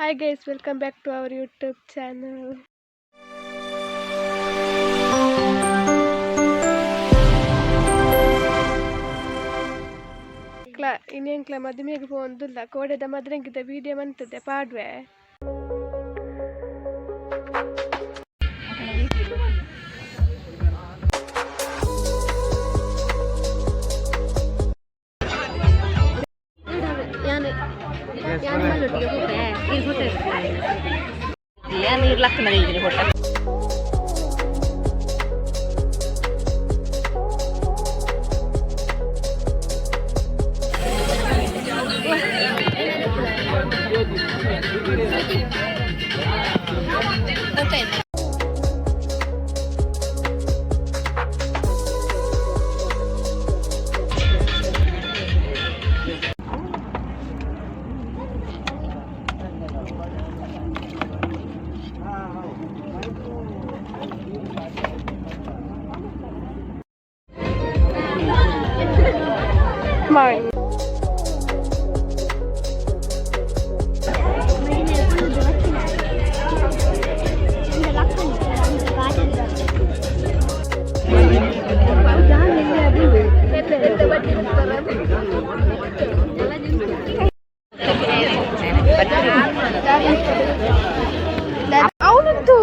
Hi guys, welcome back to our YouTube channel. ಇನಿ ಎಂಕ್ಲ ಮದಿಮೆಗ್ ಪೋವೊಂದುಲ್ಲ ಕೋಡೆದ ಮದ್ರೆಂಗಿದ video ಮಂತದೆ ಪಾಡ್ವೆ. ಯಾನ್ ಯಾನ್ ಮಲ್ಲೊಟ್ಟಿಗೆ ಹೋಪೆ ಇರ್ ಫೋಟೋ. ಯಾನ್ ಇರ್ ಲಕ್ಕನ ಇದ್ದೀನಿ ಫೋಟೋ. Mine. ಅವನಂತೂ.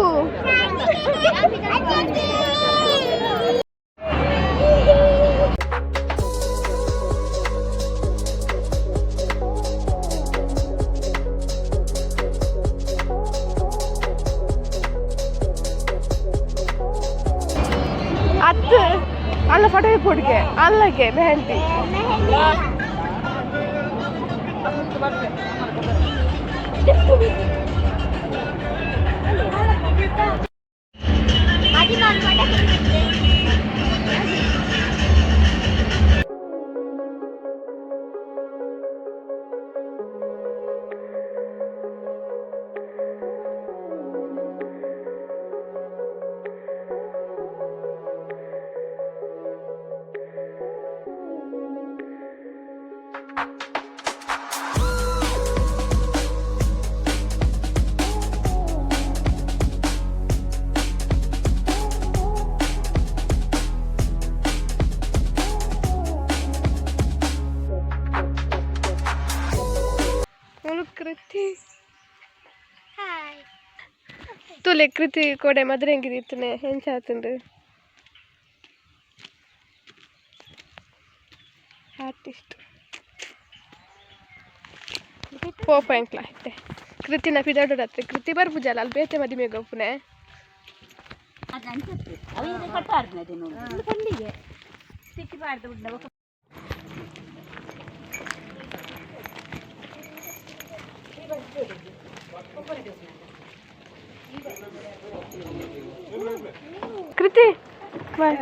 ಅತ್ತು ಅಲ್ಲ, ಫೋಟೋ ಕೊಡ್ಗೆ ಅಲ್ಲಗೆ ಮೆಹಂದಿ. ಮುಲು ಕೃತಿ. ತೂಲೆ ಕೃತಿ, ಕೋಡೆ ಮದ್ರೆಂಗಿದ ಇತ್ತನೆ ಎಂಚ ಆತುಂಡು. ಆರ್ಟಿಸ್ಟ್ ಪೋಪ ಎಂಕ್ಲ ಇತ್ತೆ ಕೃತಿನ ಪಿದಾಡೋಡತ್ತೆ. ಕೃತಿ ಬರ್ಪುಜಲ್ಲ, ಅಲ್ಲಿ ಬೇತೆ ಮದಿಮೆಗ್ ಒಪ್ಪುನೆ. ಕೃತಿ, ಬಾಯ್.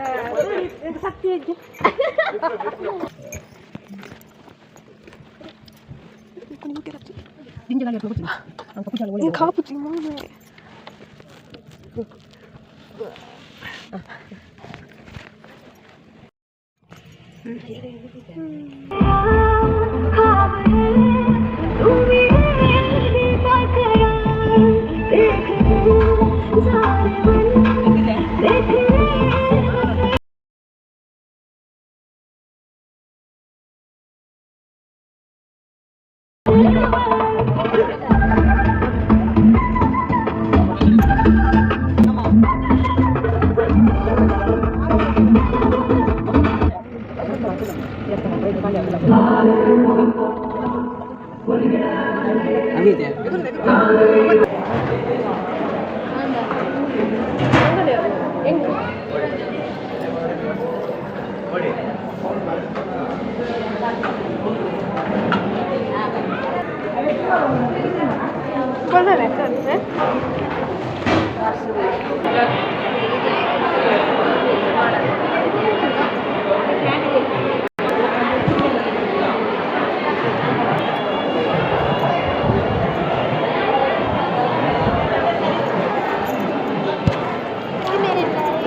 ಕಾಪುಜಿ ಮೋನೆ.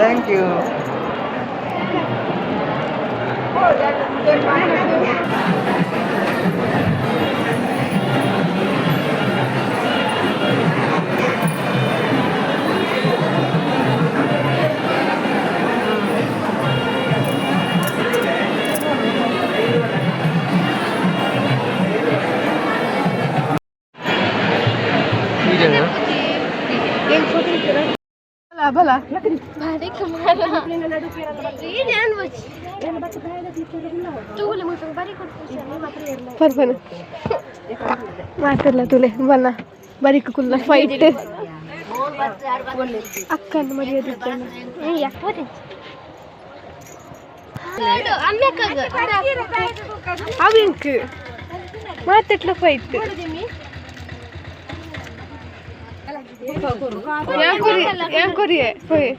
Thank you. ಬಲ ಭಾರಿ ಕುಮಾರ ಪರ್ಪನ ಮಾತಾಡಲ್ಲ ತುಲೆ ಬನ್ನ ಬರಿಕ ಕುಲ್ಲ ಫೈಟ್ ಅಕ್ಕನ ಮರ್ಯಾದಿದ್ದಾನೆ. ಅವಿಂಕ್ ಮಾತೆಟ್ಲ ಫೈಟ್ ಯಾಂಕೊರಿಯೆ ಪೋಯ್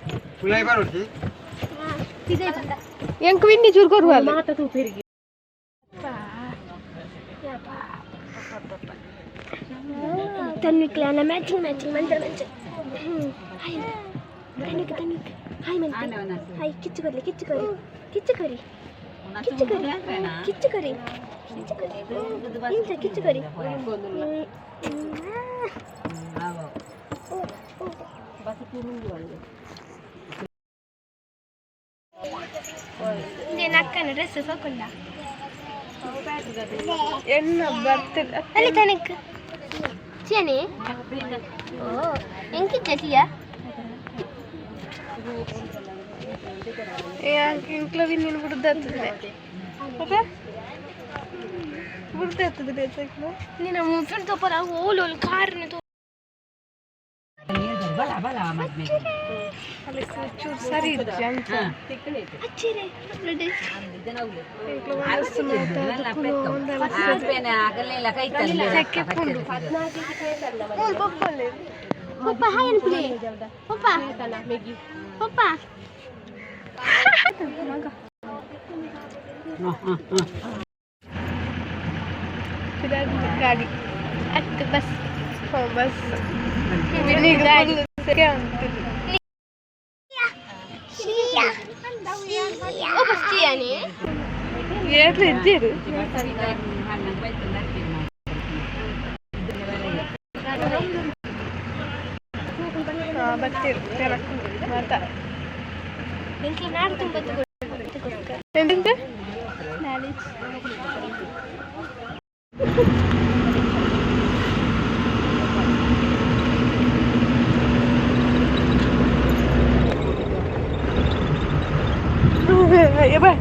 ಎಂಕ್ ವಿನ್ನಿ ಚೂರು ಕೊರುವಲ್ಲ. ತನ್ವಿಕ್ಲ ಮ್ಯಾಚಿಂಗ್ ಮ್ಯಾಚಿಂಗ್ ಮಂತ್ರ ಮಂಚ. ಹಾಯ್ ತನ್ವಿಕ್, ತನ್ವಿಕ್ ಹಾಯ್ ಮಂತೆ. ಹಾಯ್ ಕಿಚ್ಚು ಕೊರ್ಲಿ, ಕಿಚ್ಚು ಕೊರಿ, ಕಿಚ್ಚು ಕೊರಿ, ಕಿಚ್ಚು ಕೊರಿ, ಕಿಚ್ಚು ಕೊರಿ, ಕಿಚ್ಚು ಕೊರಿ, ಇಂಚ ಕಿಚ್ಚು ಕೊರಿ. ಅಕ್ಕನ ಡ್ರೆಸ್ ಸೋಕೊಂಡ. ಎಣ್ಣ ಬರ್ತದೆ. ಅಲ್ಲಿ ತನಕ ಚಿಯನಿ ಓ ಎಂಕಿಚ್ಚ ಚಿಯಾ. ಇಂಕ್ಲ ವಿನ್ನಿನ ಬುಡ್ದಾಗ್ತದೆ ಅದೇ ಬುಡ್ದಾಗ್ತದೆ. ನಿನ್ನ ಮುಫಿನ್ ತೋಪರ ಓಲ್ ಓಲ್ ಕಾರ್ನ ತೋ. ಅಲ್ಲಿ ಚೂರು ಸರಿ ಇಜ್ಜಿ ಅಂಚ. ಅಚ್ಚಿರೆ. ಎಂಕ್ಲ ಮನಸ್ಸು ಮಾತಾಡ್ದು ಕುಲೋಂದು ಸೆಕೆ ಪುಂಡು ಮೂಲು ಬೊಬ್ಬಲೆ. ಪಪ್ಪ ಹಾಯ್ ಅನ್ಪುಲೆ ಪಪ್ಪ, ಪಪ್ಪ. ಪಿದಾಗ್ಲಿ ಗಾಡಿ. ಅತ್ತು ಬಸ್. ಹಾ ಬಸ್ ವಿನ್ನಿಗೆ ಫುಲ್ ಸೆಕೆ ಅಂತದೆ. ಓ ಬಸ್ ಚಿಯಾನಿ. ಏರ್ಲ ಇಜ್ಜಿರು. ಹಾ ಬರ್ತೀರು ಮಾತಾ. ಎಂಕ್ಲ ನಾಡು ತುಂಬ. ಎಂತ? ನಾಲೆಜ್. ಬಾ.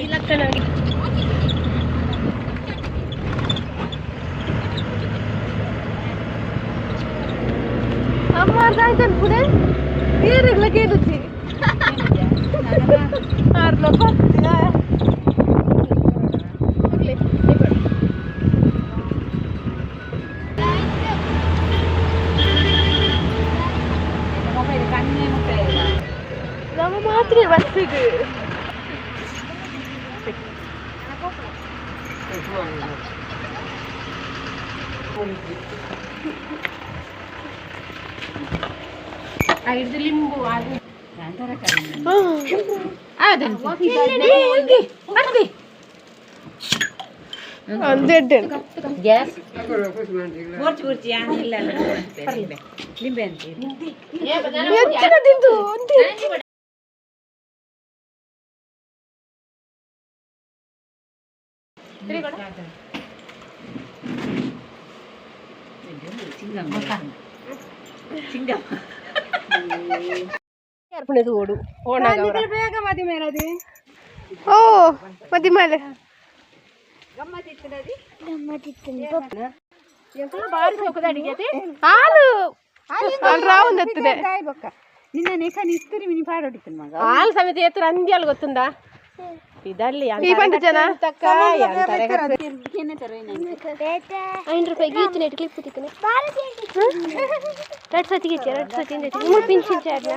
ಈ ಲಕ್ಕಣ. ಅಮ್ಮ ಆಯ್ತು ಪುಡೆ ಏರಿಗ್ಲ ಕೇಳುತ್ತಿ ಆರ್ಲ ಬರ್ತೀಯ. ನಮ್ಮ ಮಾತ್ರ ಬಸ್ಸಿಗೆ. ಒಂದು ಎಡ್ಡೆ. ಗ್ಯಾಸ್ ಲಿಂಬೆ ಅಂತ. ಹೆಚ್ಚಿನ ತಿಂದು ಒಂದು. ಚಿಂಗಮ್ಮ. ಓ ಮದಿ ಮೇಲೆ. ಹಾಲು ಹಾಲು ರಾವುಂದ್ ಎತ್ತದೆ. ಹಾಲು ಸಮೇತ ಎತ್ತರ ಅಂದ್ಯಾಲ್ ಗೊತ್ತುಂದ ಇದಲ್ಲಿ. ಈ ಬಂದ ಜನ. 5 ರೂಪಾಯಿ ಗೀಚು ನೆಟ್ ಕ್ಲಿಪ್ ತಿಕ್ಕನೆ. 2 ಸತಿ ಗೀಚೆ, 2 ಸತಿ. ಮೂರು ಪಿಂಚಿನ ಚಾರ್ನ.